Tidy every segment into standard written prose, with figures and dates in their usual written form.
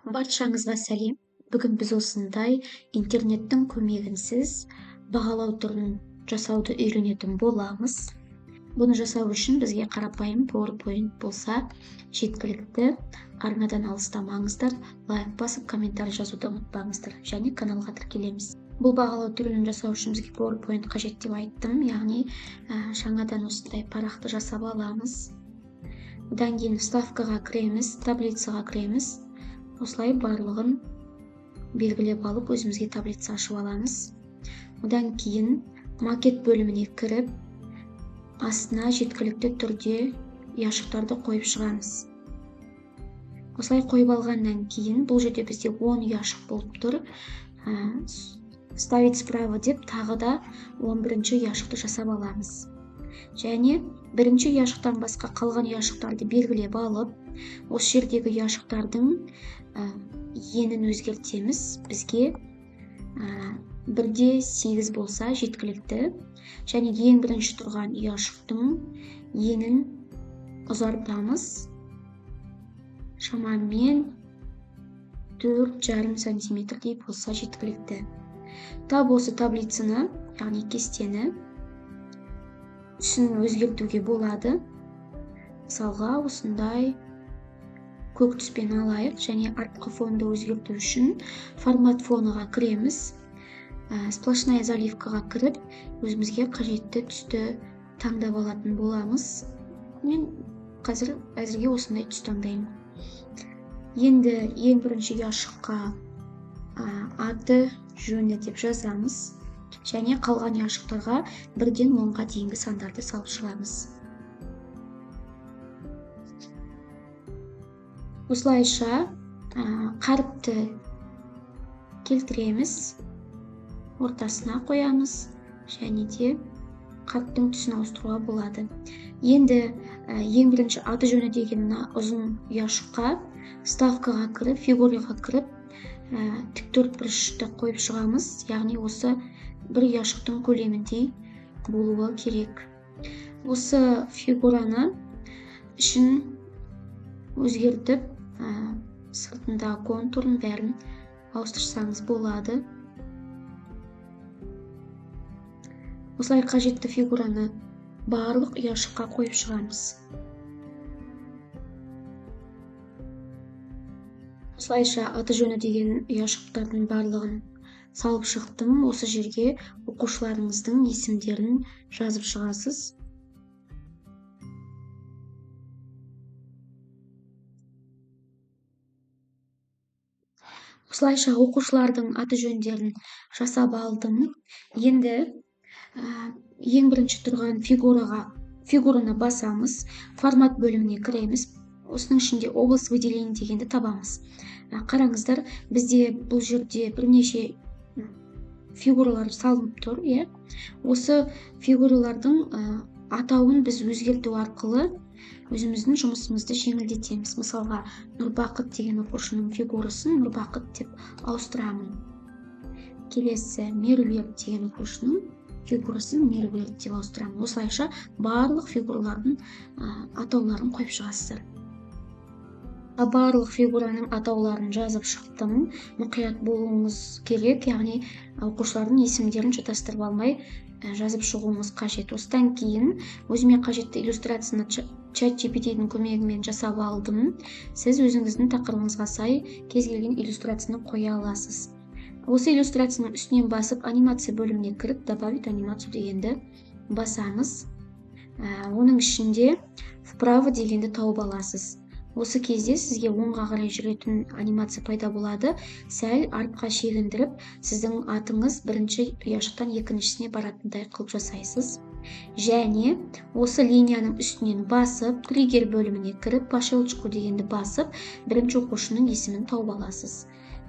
Баршаңызға сәлем. Бүгін біз осындай интернеттің көмегінсіз бағалау түрін жасауды үйренетін боламыз. Бұны жасау үшін бізге қарапайым PowerPoint болса жеткілікті. Арнадан алыстамаңыздар, лайк басып, комментарий жазуды ұмытпаңыздар және каналға тіркелеміз. Бұл бағалау түрін жасау үшін бізге PowerPoint қажет деп айттым, яғни жаңадан осындай парақты жасап аламыз. Одан кейін вставкаға кіреміз, таблицаға кіреміз. Осылай барлығын белгілеп алып, өзімізге таблица ашып аламыз. Одан кейін макет бөліміне кіріп, астына жеткілікті түрде ұяшықтарды қойып шығамыз. Осылай қойып алғаннан кейін бұл жерде бізде 10 ұяшық болып тұр. Ставить справа деп тағы да 11-ші ұяшықты жасап аламыз. Және бірінші ұяшықтан басқа қалған ұяшықтарды белгілеп алып, осы жердегі ұяшықтардың енін өзгертеміз. Бізге 1,8 болса жеткілікті. Және ең бірінші тұрған ұяшықтың енін ұзартамыз. Шамамен 4,5 сантиметрдей болса жеткілікті. Тап осы таблицаны, яғни кестені түсін өзгертуге болады. Мысалға, осындай көк түспен алайық және артқы фонды өзгерту үшін формат фоныға кіреміз. Сплошная заливкаға кіріп, өзімізге қажетті түсті таңдап алатын боламыз. Мен қазір әзірге осындай түс таңдаймын. Енді ең бірінші ұяшыққа аты жөні деп жазамыз. Және қалған ұяшықтарға 1-ден 10-ға дейінгі сандарды салып шығамыз. Осылайша қаріпті келтіреміз, ортасына қоямыз және де қаріптің түсін ауыстыруға болады. Енді ең бірінші аты жөні деген мына ұзын ұяшыққа вставкаға кіріп, фигураға кіріп, тік төрт бұрышты қойып шығамыз. Яғни осы бір ұяшықтың көлеміндей болуы керек. Осы фигураны ішін өзгертіп, сыртындағы контурын бәрін ауыстырсаңыз болады. Осылай қажетті фигураны барлық ұяшыққа қойып шығамыз. Осылайша аты жөні деген ұяшықтардың барлығын салып шықтым. Осы жерге оқушыларыңыздың есімдерін жазып шығасыз. Осылайша оқушылардың аты жөндерін жасап алдым. Енді ең бірінші тұрған фигураны басамыз, формат бөліміне кіреміз. Осының ішінде область выделения дегенді табамыз. Қараңыздар, бізде бұл жерде бірнеше фигуралар салынып тұр, иә. Осы фигуралардың атауын біз өзгерту арқылы өзіміздің жұмысымызды жеңілдетеміз. Мысалға, Нұрбақыт деген оқушының фигурасын Нұрбақыт деп ауыстырамын. Келесі Меруерт деген оқушының фигурасын Меруерт деп ауыстырамын. Осылайша барлық фигуралардың атауларын қойып шығасыздар. Барлық фигураның атауларын жазып шықтым. Мұқият болуыңыз керек, яғни оқушылардың есімдерін шатастырып алмай жазып шығуыңыз қажет. Осыдан кейін өзіме қажетті иллюстрацияны ChatGPT-дің көмегімен жасап алдым. Сіз өзіңіздің тақырыбыңызға сай кез келген иллюстрацияны қоя аласыз. Осы иллюстрацияның үстінен басып, анимация бөліміне кіріп, добавить анимацию дегенді басамыз. Оның ішінде вправо дегенді тауып аласыз. Осы кезде сізге оңға қарай жүретін анимация пайда болады. Сәл артқа шегіндіріп, сіздің атыңыз бірінші ұяшықтан екіншісіне баратындай қылып жасайсыз. Және осы линияның үстінен басып, триггер бөліміне кіріп, по щелчку дегенді басып, бірінші оқушының есімін тауып аласыз.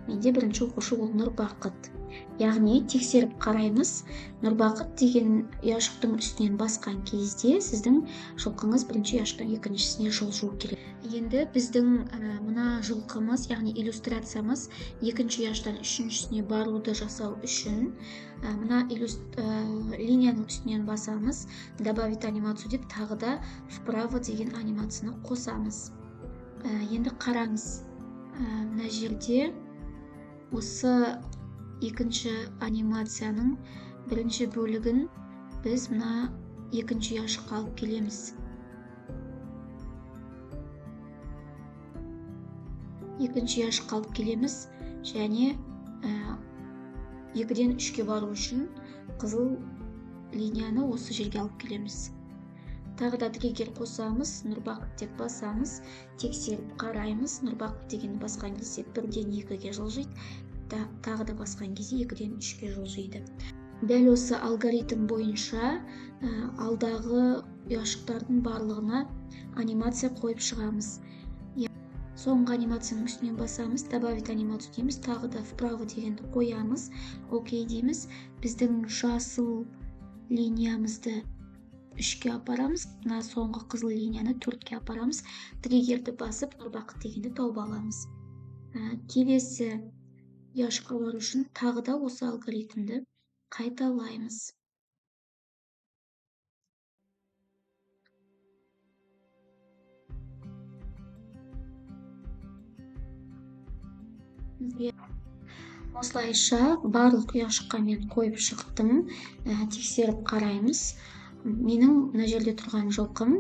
Менде бірінші оқушы ол Нұрбақыт. Яғни тексеріп қараймыз. Нұрбақыт деген ұяшықтың үстінен басқан кезде сіздің жылқыңыз бірінші ұяшықтан екіншісіне жылжуы керек. Енді біздің мына жылқымыз, яғни иллюстрациямыз екінші ұяштан үшіншісіне баруды жасау үшін мына линияның үстінен басамыз, добавить анимацию деп тағы да вправо деген анимацияны қосамыз. Енді қараңыз. Мына жерде осы екінші анимацияның бірінші бөлігін біз мына екінші ұяшыққа алып келеміз. Екінші ұяшыққа алып келеміз және 2-ден 3-ке бару үшін қызыл линияны осы жерге алып келеміз. Тағы да триггер қосамыз, Нұрбақыт деп басамыз, тексеріп қараймыз. Нұрбақыт дегенді басқан кезде 1-ден 2-ге жылжиды, тағы да басқан кезде 2-ден 3-ке жылжиды. Дәл осы алгоритм бойынша алдағы ұяшықтардың барлығына анимация қойып шығамыз. Соңғы анимацияның үстінен басамыз, добавить анимацию дейміз, тағы да вправо дегенді қоямыз, окей дейміз. Біздің жасыл линиямызды 3-ке апарамыз, мына соңғы қызыл линияны 4-ке апарамыз. Триггерді басып Нұрбақыт дегенді тауып аламыз. Келесі ұяшыққа бару үшін тағы да осы алгоритмді қайталаймыз. Осылайша барлық ұяшыққа мен қойып шықтым. Тексеріп қараймыз. Менің мына жерде тұрған жылқым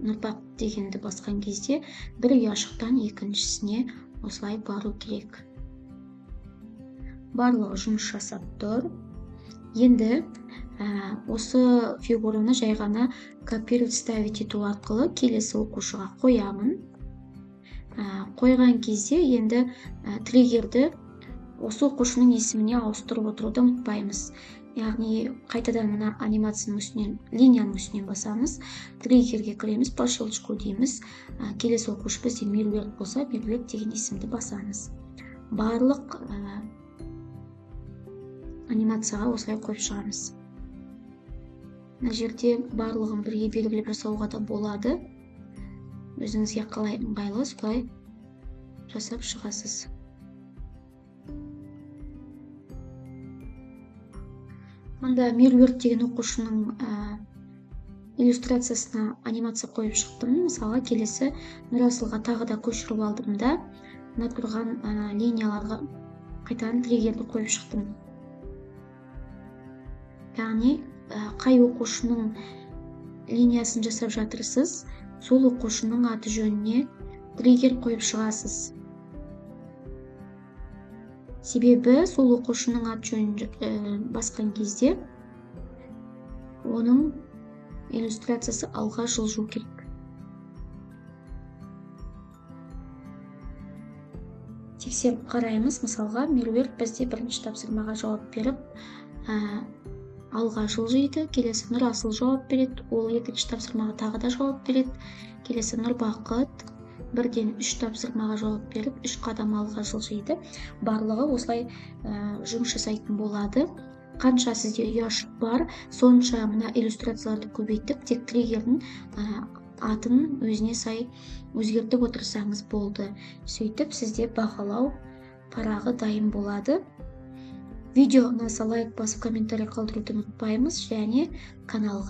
Нұрбақыт дегенді басқан кезде бір ұяшықтан екіншісіне осылай бару керек. Барлығы жұмыс жасап тұр. Енді осы фигураны жай ғана копировать ставить ету арқылы келесі оқушыға қоямын. Қойған кезде енді триггерді осы оқушының есіміне ауыстырып отыруды ұмытпаймыз. Яғни қайтадан мына анимацияның үстінен, линияның үстінен басамыз, триггерге кіреміз, по щелчку дейміз. Келесі оқушы бізде Меруерт болса, Меруерт деген есімді басамыз. Барлық анимацияға осылай қойып шығамыз. Мына жерде барлығын бірге белгілеп жасауға да болады. Өзіңізге қалай ыңғайлы, солай жасап шығасыз. Мында Меруерт деген оқушының иллюстрациясына анимация қойып шықтым. Мысалға, келесі Нұрасылға тағы да көшіріп алдым да, мына тұрған линияларға қайтадан триггерді қойып шықтым. Яғни, қай оқушының линиясын жасап жатырсыз, сол оқушының аты жөніне триггер қойып шығасыз. Себебі сол оқушының аты жөнін басқан кезде оның иллюстрациясы алға жылжу керек. Тексеріп қараймыз. Мысалға, Меруерт бізде бірінші тапсырмаға жауап беріп, алға жылжиды. Келесі Нұрасыл жауап береді, ол екінші тапсырмаға тағы да жауап береді. Келесі Нұрбақыт бірден 3 тапсырмаға жауап беріп, 3 қадам алға жылжиды. Барлығы осылай жұмыс жасайтын болады. Қанша сізде ұяшық бар, сонша мына иллюстрацияларды көбейтіп, тек триггердің атын өзіне сай өзгертіп отырсаңыз болды. Сөйтіп сізде бағалау парағы дайын болады. Видео ұнаса лайк басып, комментарий қалдыруды ұмытпаймыз және каналға